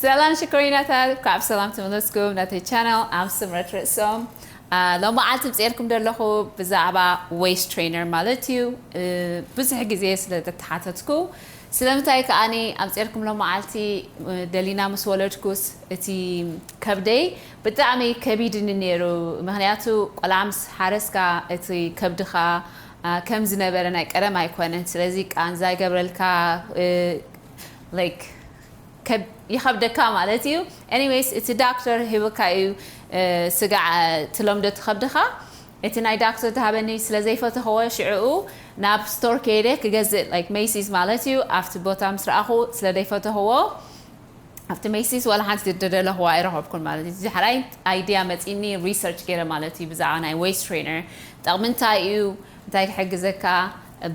ሰላም ሽኮሪናታት፣ ካብ ሰላም ተመለስኩም ናተይ ቻነል ኣብ ስምረት ርእሶም። ሎማዓልቲ ምፅኤልኩም ዘለኹ ብዛዕባ ዌስት ትሬነር ማለት እዩ። ብዙሕ ግዜ ስለ ተተሓተትኩ ስለምንታይ ከኣኒ ኣምፅኤልኩም ሎማዓልቲ፣ ደሊና ምስ ወለድኩስ እቲ ከብደይ ብጣዕሚ ከቢድኒ ነይሩ። ምክንያቱ ቆልዓ ምስ ሓረስካ እቲ ከብድኻ ከም ዝነበረ ናይ ቀደም ኣይኮነን። ስለዚ ቃንዛ ይገብረልካ፣ like ይኸብደካ ማለት እዩ። Anyways እቲ ዳክተር ሂብካ እዩ ስጋዕ ትለምዶ ትኸብድኻ። እቲ ናይ ዳክተር ዝሃበኒ ስለ ዘይፈተኸዎ ሽዕኡ ናብ ስቶር ከይደ ክገዝእ፣ like ሜሲስ ማለት እዩ። ኣብቲ ቦታ ምስ ረኣኹ ስለ ዘይፈተኸዎ ኣብቲ ሜሲስ ዋላ ሓንቲ ደደለኽዋ ኣይረኸብኩን ማለት እዩ። እዚ ሓራይ ኣይድያ መፂኒ ሪሰርች ገይረ ማለት እዩ ብዛዕባ ናይ ዌስት ትሬነር ጥቕሚ እንታይ እዩ፣ እንታይ ክሕግዘካ።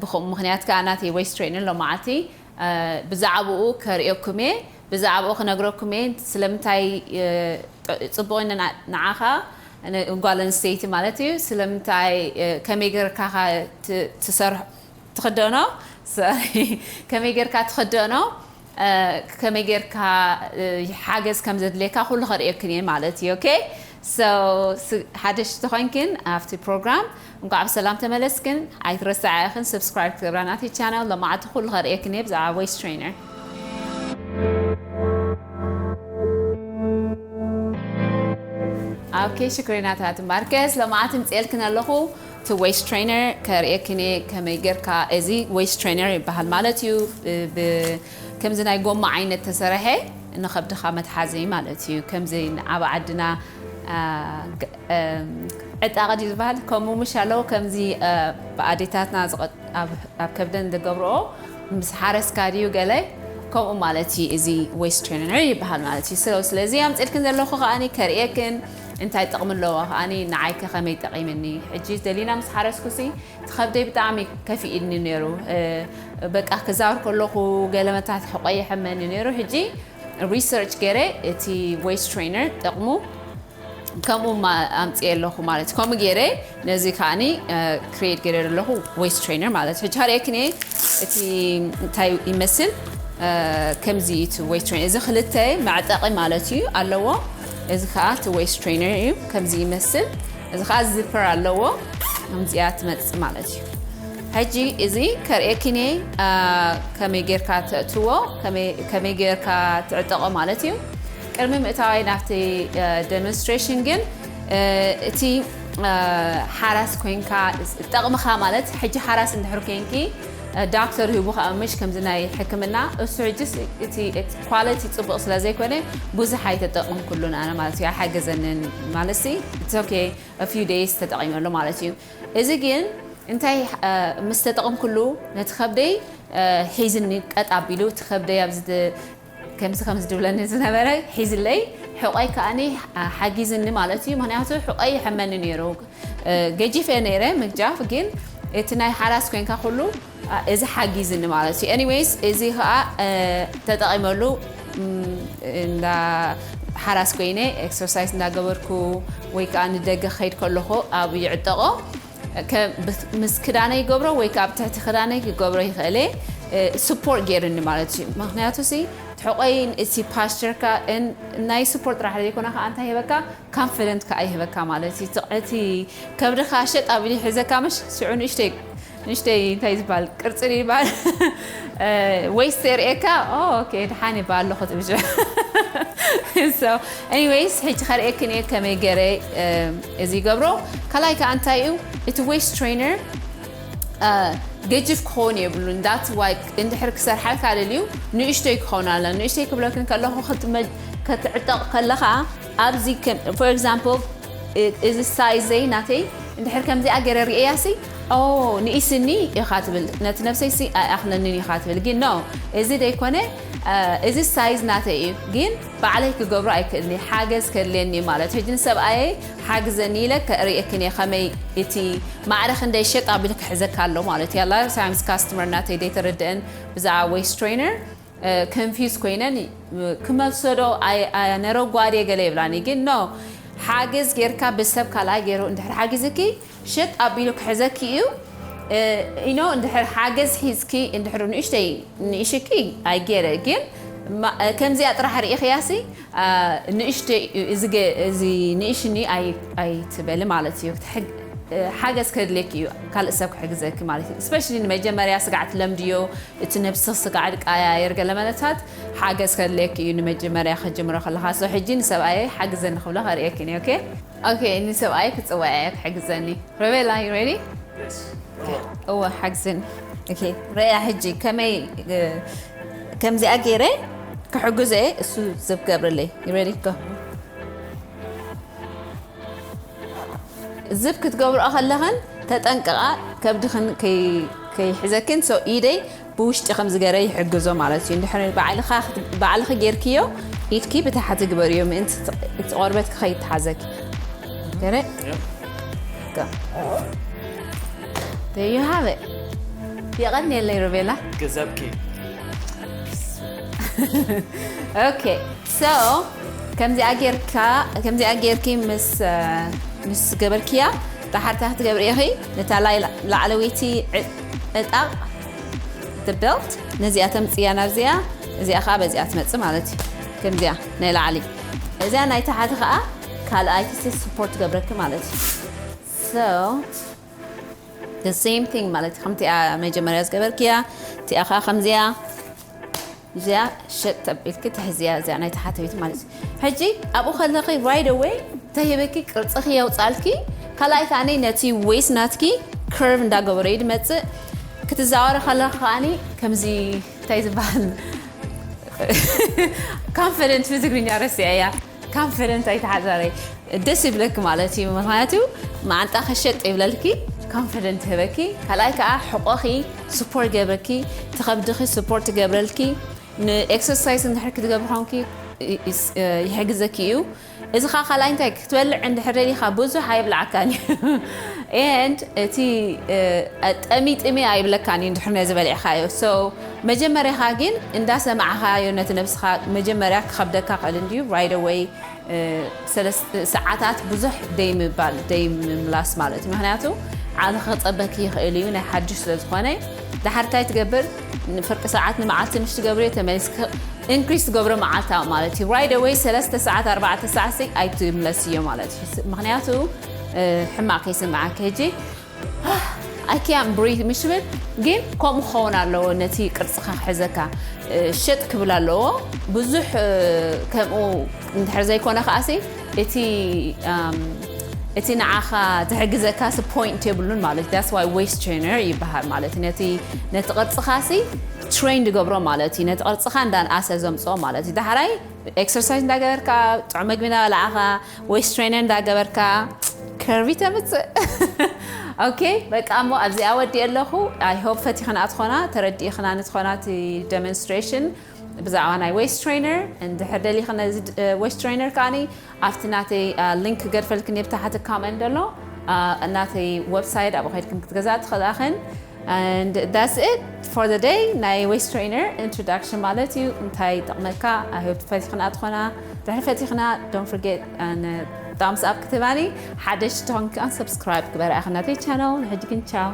ብኸምኡ ምክንያት ከዓ ናተይ ዌስት ትሬነር ሎማዓልቲ ብዛዕባኡ ከርእየኩም እየ፣ ብዛዕባኡ ክነግረኩም እየ። ስለምንታይ ፅቡቕ ንዓኻ ጓል ኣንስተይቲ ማለት እዩ። ስለምንታይ ከመይ ገርካ ትሰርሕ ትኽደኖ፣ ከመይ ገርካ ትኽደኖ፣ ከመይ ገርካ ሓገዝ ከም ዘድልየካ ኩሉ ከርእየክን እየ ማለት እዩ። ኦኬ፣ ሓደሽ ተኾንክን ኣብቲ ፕሮግራም እንኳዕ ብሰላም ተመለስክን። ኣይትረስዓ ኢኽን ሰብስክራይብ ትገብራ ናቲ ቻነል። ሎማዓቲ ኩሉ ከርእየክን እየ ብዛዕባ ዌስት ትሬነር። ኦኬ ሽኮሪናታት ማርከስ፣ ሎማዓቲ ምፅኤልክን ኣለኹ። እቲ ዌስት ትሬነር ከርእየክን እየ ከመይ ጌርካ። እዚ ዌስት ትሬነር ይበሃል ማለት እዩ። ከምዚ ናይ ጎማ ዓይነት ተሰርሐ ንኸብድኻ መትሓዚ ማለት እዩ። ከምዚ ኣብ ዓድና ዕጣቕ ድዩ ዝበሃል፣ ከምኡ ምሽ ኣለዎ። ከምዚ ብኣዴታትና ኣብ ከብደን ዝገብርኦ ምስ ሓረስካ ድዩ ገለ ከምኡ ማለት እዩ። እዚ ዌስት ትሬነር ይበሃል ማለት እዩ። ስለዚ ኣምፅልክን ዘለኹ ከኣ ከርእየክን እንታይ ጥቕሚ ኣለዎ ከኣ ንዓይ ከ ከመይ ጠቒምኒ። ሕጂ ደሊና ምስ ሓረስኩሲ እቲ ከብደይ ብጣዕሚ ከፊእኒ ነይሩ። በቃ ክዛወር ከለኹ ገለመታት ሕቆ ይሕመኒ ነይሩ። ሕጂ ሪሰርች ገይረ እቲ ዌስት ትሬነር ጥቕሙ ከምኡ ኣምፅየ ኣለኹ ማለት እዩ። ከምኡ ገይረ ነዚ ከኣ ክሬት ገይረ ኣለኹ ዌስት ትሬነር ማለት እዩ። ሕጂ ከርእየክን እየ እቲ እንታይ ይመስል። ከምዚ እዩ እቲ ዌስት ትሬነር። እዚ ክልተ መዕጠቒ ማለት እዩ ኣለዎ። እዚ ከዓ እቲ ዌስት ትሬነር እዩ። ከምዚ ይመስል። እዚ ከዓ ዚፐር ኣለዎ። ከምዚኣ ትመፅእ ማለት እዩ። ሕጂ እዚ ከርእየክን እየ ከመይ ጌርካ ተእትዎ፣ ከመይ ጌርካ ትዕጠቖ ማለት እዩ። ቅድሚ ምእታዋይ ናብቲ ደሞንስትሬሽን ግን እቲ ሓራስ ኮይንካ ጠቕምኻ ማለት ሕጂ ሓራስ እንድሕር ኮይንኪ ዳክተር ሂቡ ከዓ ምሽ ከምዚ ናይ ሕክምና እሱ ሕጅስ እቲ ኳሊቲ ፅቡቕ ስለ ዘይኮነ ብዙሕ ኣይተጠቕምኩሉን ኣነ ማለት እዩ። ኣይሓገዘንን ማለት ሲ ኦኬ ፊው ደይስ ተጠቒመሉ ማለት እዩ። እዚ ግን እንታይ ምስ ተጠቕምኩሉ ነቲ ከብደይ ሒዝኒ ቀጥ ኣቢሉ እቲ ከብደይ ኣብዚ ከምዚ ከምዚ ድብለኒ ዝነበረ ሒዝለይ ሕቆይ ከኣኒ ሓጊዝኒ ማለት እዩ። ምክንያቱ ሕቆይ ይሕመኒ ነይሩ። ገጂፈ ነይረ ምግጃፍ ግን እቲ ናይ ሓራስ ኮይንካ ኩሉ እዚ ሓጊዝኒ ማለት እዩ። ኤኒዌይስ እዚ ከዓ ተጠቒመሉ እንዳ ሓራስ ኮይነ ኤክሰርሳይዝ እንዳገበርኩ ወይ ከዓ ንደገ ከይድ ከለኹ ኣብ ይዕጠቆ ምስ ክዳነይ ይገብሮ ወይ ከዓ ኣብ ትሕቲ ክዳነይ ክገብሮ ይኽእለ ስፖርት ገይርኒ ማለት እዩ። ምክንያቱ ሲ ትሕቆይን እቲ ፓስቸርካ ናይ ስፖርት ጥራሕ ዘይኮነ ከዓ እንታይ ይህበካ ኮንፊደንት ከዓ ይህበካ ማለት እዩ። እቲ ከብድኻ ሸጥ ኣቢሉ ይሕዘካ ምሽ ሽዑ ንእሽተይ ንእሽተይ እንታይ ዝበሃል ቅርፂ ይበሃል ወይስ የርእየካ ኦኬ ድሓን ይበሃል ኣለኹ ትብሽ so anyways ሕጂ ከርእየክን እየ ከመይ ገረ እዚ ይገብሮ። ካልኣይ ከዓ እንታይ እዩ እቲ ዌስት ትሬነር ገጅፍ ክኸውን የብሉን። ዳትስ ዋይ እንድሕር ክሰርሓልካ ደልዩ ንእሽተይ ክኸውን ኣለ። ንእሽተይ ክብለክን ከለኹ ክትዕጠቕ ከለኻ ኣብዚ for example እዚ ሳይዘይ ናተይ እንድሕር ከምዚኣ ገይረ ርእያ ሲ ኦ ንኢስኒ ኢኻ ትብል ነቲ ነብሰይ ሲ ኣይኣኽለንን ኢኻ ትብል ግን no እዚ ደይኮነ እዚ ሳይዝ ናተይ እዩ ግን ባዕለይ ክገብሮ ኣይክእልኒ ሓገዝ ከድልየኒ ማለት ሕጂ ንሰብኣየይ ሓግዘኒ ኢለ ከርእየክን እየ ከመይ እቲ ማዕረ ክንደይ ሸጥ ኣቢሉ ክሕዘካ ኣሎ ማለት እዩ ኣላ ሳይንስ ካስተመር ናተይ ደይተረድአን ብዛዕባ ዌስት ትሬነር ኮንፊዝ ኮይነን ክመልሶ ዶ ነረጓድየ ገለ ይብላኒ ግን no ሓገዝ ጌርካ ብሰብ ካልኣይ ገይሩ እንድሕር ሓጊዝኪ ሸጥ ኣቢሉ ክሕዘኪ እዩ ኢኖ እንድሕር ሓገዝ ሒዝኪ እንድሕር ንእሽተይ ንእሽኪ ኣይገይረ ግን ማ- ከምዚኣ ጥራሕ ርኢኽያሲ ንእሽተይ እዩ፣ እዚ ገ- እዚ ንእሽኒ ኣይ- ኣይትበሊ ማለት እዩ። ክትሕግ- ሓገዝ ከድልየኪ እዩ፣ ካልእ ሰብ ክሕግዘኪ ማለት እዩ። ስፔሻሊ ንመጀመርያ ስጋዕ ትለምድዮ፣ እቲ ነብስኽ ስጋዕ ድቃያየር ገለ መለታት ሓገዝ ከድልየኪ እዩ። ንመጀመርያ ከጀምሮ ከለኻ ሰው ሕጂ ንሰብኣየ ሓግዘኒ ክብሎ ከርእየኪ እየ። ኦኬ፣ ኦኬ፣ ንሰብኣየ ክጽውዐ እየ ክሕግዘኒ። ረቤላ፣ you ready? እወ፣ ሓግዘኒ። ኦኬ፣ ረያ ሕጂ ከመይ እ፣ ከምዚኣ ገይረ ክሕግዞ እየ፣ እሱ ዝብ ገብርለይ። You ready? Go. ዝብ ክትገብርኦ ከለኽን ተጠንቀቓ፣ ከብድኽን ከይ- ከይሕዘክን። So ኢደይ ብውሽጢ ከምዚ ገይረ ይሕግዞ ማለት እዩ። እንድሕር ባዕልኻ ክት- ባዕልኺ ጌርክዮ፣ ኢድኪ ብታሕቲ ግበርዮ፣ ምእንቲ እቲ- እቲ ቆርበት ክኸይድ ተሓዘኪ። ገረ? Go. There you have it. የቐንየለይ ሮቤላ። ገዛብኪ። Okay, so ከምዚኣ ጌርካ፣ ከምዚኣ ጌርኪ ምስ ምስ ገበርክያ፣ ዳሓር እንታይ ክትገብሪ ኢኺ? ነታ ላይ ላዕለወይቲ ዕጣቕ፣ the belt፣ ነዚኣ ተምፅያ ናብዚኣ፣ እዚኣ ከዓ በዚኣ ትመፅእ ማለት እዩ። ከምዚኣ ናይ ላዕሊ፣ እዚኣ ናይ ታሕቲ ከዓ ካልኣይቲ support ትገብረኪ ማለት እዩ። So the same thing ማለት እዩ። ከምቲኣ መጀመርያ ዝገበርክያ፣ እቲኣ ከዓ ከምዚኣ፣ እዚኣ ሸጥ ተቢልኪ ትሕዝያ፣ እዚኣ ናይ ታሕተዊት ማለት እዩ። ሕጂ ኣብኡ ከለኺ right away እንታይ ሂበኪ? ቅርፅኺ የውፃልኪ። ካልኣይ ከዓ ነቲ waist ናትኪ curve እንዳገበረ እዩ ዝመፅእ። ክትዛወረ ከለኺ ከዓ ከምዚ እንታይ ዝበሃል confident ብትግርኛ ረሲዐያ። Confident ኣይተሓዛረይ ደስ ይብለኪ ማለት እዩ። ምክንያቱ መዓንጣ ከሸጥ ይብለልኪ፣ confident ይህበኪ። ካልኣይ ከዓ ሕቆኺ support ይገብረኪ፣ ትኸብድኺ support ይገብረልኪ። ን exercise እንድሕር ክትገብሪ ኾንኪ ይሕግዘኪ እዩ። እዚ ከዓ ካልኣይ እንታይ ክትበልዕ እንድሕር ደሊኻ ብዙሕ ኣይብልዓካን እዩ። And እቲ ጠሚጥሚ ኣይብለካን እዩ እንድሕር ነዚ በሊዕኻዮ። So መጀመርያ ግን እንዳሰማዕኻዮ ነቲ ነብስኻ መጀመርያ ክኸብደካ ክእል እንድዩ። Right away ሰለስተ ሰዓታት ብዙሕ ደይ ምባል፣ ደይ ምምላስ ማለት እዩ። ምክንያቱ ዓቕልኺ ክፀበኪ ይኽእል እዩ፣ ናይ ሓድሽ ስለ ዝኾነ። ዳሓር እንታይ ትገብር? ንፍርቂ ሰዓት ንመዓልቲ ምሽ ትገብርዮ፣ ተመሊስኪ increase ትገብሮ መዓልታዊ ማለት እዩ። Right away ሰለስተ ሰዓት ኣርባዕተ ሰዓት ሲ ኣይትምለስዮ ማለት እዩ። ምክንያቱ ሕማቕ ከይስምዓኪ። ሕጂ I can't breathe ምሽ ብል ግን ከምኡ ክኸውን ኣለዎ። ነቲ ቅርፅኻ ክሕዘካ ሸጥ ክብል ኣለዎ። ብዙሕ ከምኡ እንድሕር ዘይኮነ ከዓሲ እቲ እቲ ንዓኻ ዝሕግዘካ ሲ point የብሉን ማለት እዩ። That's why waist trainer ይበሃል ማለት እዩ። ነቲ ነቲ ቅርፅኻ ሲ train ይገብሮ ማለት እዩ። ነቲ ቅርፅኻ እንዳንኣሰ ዘምፅኦ ማለት እዩ። ዳሕራይ exercise እንዳገበርካ፣ ጥዑም መግቢ እንዳበላዕኻ፣ waist trainer እንዳገበርካ curvy ተምፅእ። Okay፣ በቃ እሞ ኣብዚኣ ወዲኤ ኣለኹ። I hope ፈቲኽና ትኾና፣ ተረዲእኽና ንትኾና እቲ demonstration ብዛዕባ ናይ waist trainer። እንድሕር ደሊኺ ነዚ waist trainer ከዓኒ ኣብቲ ናተይ link ክገድፈልክን እየ ብታሕቲ comment ዘሎ ናተይ website ኣብኡ ከይድክን ክትገዝኣ ትኽእላ ኢኽን። And that's it for the day። ናይ waist trainer introduction ማለት እዩ፣ እንታይ ይጠቕመካ። I hope ፈቲኽና ትኾና። ድሕሪ ፈቲኽና don't forget thumbs up ክትባኒ፣ ሓደሽ ተኾንካ subscribe ግበራ ኢኻ ናተይ channel። ንሕጂ ግን ቻው።